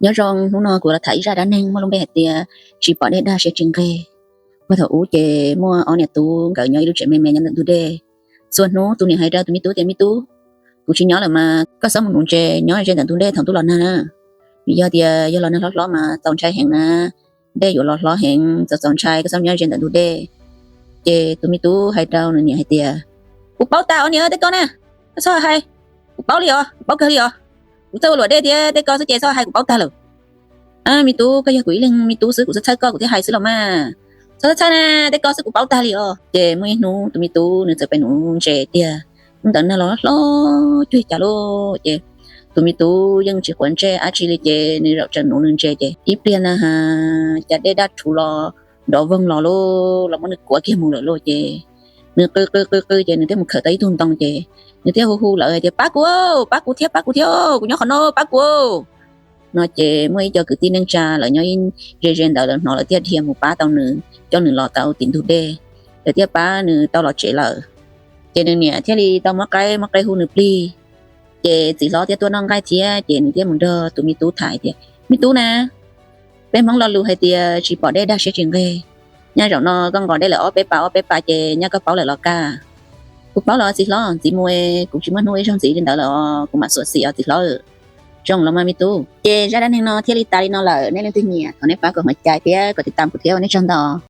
Nyob zoo, hnub no kuv los tham ib zaj dab neeg muaj lub npe hais tias tsis pom dej dag siab tsis nqig. Puag thaum ub ces muaj ob niam tub nkawd nyob ib lub tsev me me nyob ntawm ntug dej. Txhua hnub tus niam hais rau tus me tub tias, me tub, kuv tsis nyob lawm mas koj txhob mus nuv ntses nyob ze ntawm ntug dej thaum ntuj los nag na. Vim yog tias yog los nag hlob hlob mas txaus ntshai heev na, dej yuav los hlob heev, txaus txaus ntshai, koj txhob nyob ze ntawm ntug dej. Ces tus me tub hais rau nws niam hais tias, kuv paub tag os niam, tej ko na, koj txhob hais, kuv paub li os, kuv paub kawg li os. Kuv txawj ua luam dej thiab tej ko xwb ces txhob hais, kuv paub tag lawm. Me tub, koj yog kuv ib leeg me tub xwb, kuv txhawj txhawj koj kuv thiaj hais xwb los mas. Txhob txhawj na, tej ko xwb kuv paub tag li os. Ces muaj ib hnub tus me tub nws txawm pem nuv ntses tiag. Hnub ntawd nag los hlob cuag cas lauj, ces tus me tub yeej tsis quav ntsej dab tsi li ces nws zaum tseem nuv nws ntses ces ib pliag na has cas dej daj rhuv los nrov voog los lauj, los muab nws kuav kiag mus lawm lauj. Ces nws qw qw qw qw ces nws thiaj mus khawm tau ib tug ntoo ces nws thiaj hu hu lawv hais tias, pab kuv, pab kuv thiab, pab kuv thiab, kuv nyob qhov no, pab kuv. No ces muaj ib co kwv tij neej tsa lawv nyob ze ze ntawd lawv hnov lawv thiaj dhia mus pab tau nws, coj nws los tau tim ntug dej, lawv thiaj pab nws tau los tsev lawm. Ces nws niam thiaj li tau muab qaib muab qaib hu nws plig. Ces txiv hlob thiaj tuaj noj nqaij thiab ces nws thiaj mus nrog tus me tub tham tias, me tub na, peb Hmoob lo lus hais tias tsis pom dej dag siab tsis nqig. Nyaj zaum no koj nqos dej lawm ob peb pas ob peb pas ces nyaj koj paub lawm los kaj. Kuv paub los txiv hlob, ntxiv mus kuv tsis muaj hnub ib zaug ntxiv li ntawd lawm os, kuv mam xuam xim os txiv hlob. Zoo los mas me tub, ces zaj dab neeg no thiaj li tas li no lawm. Nej leej twg nyiam thov nej pab kom hua cai thiab kom tiv tam kuv thiab, ua nej tsaug ntau.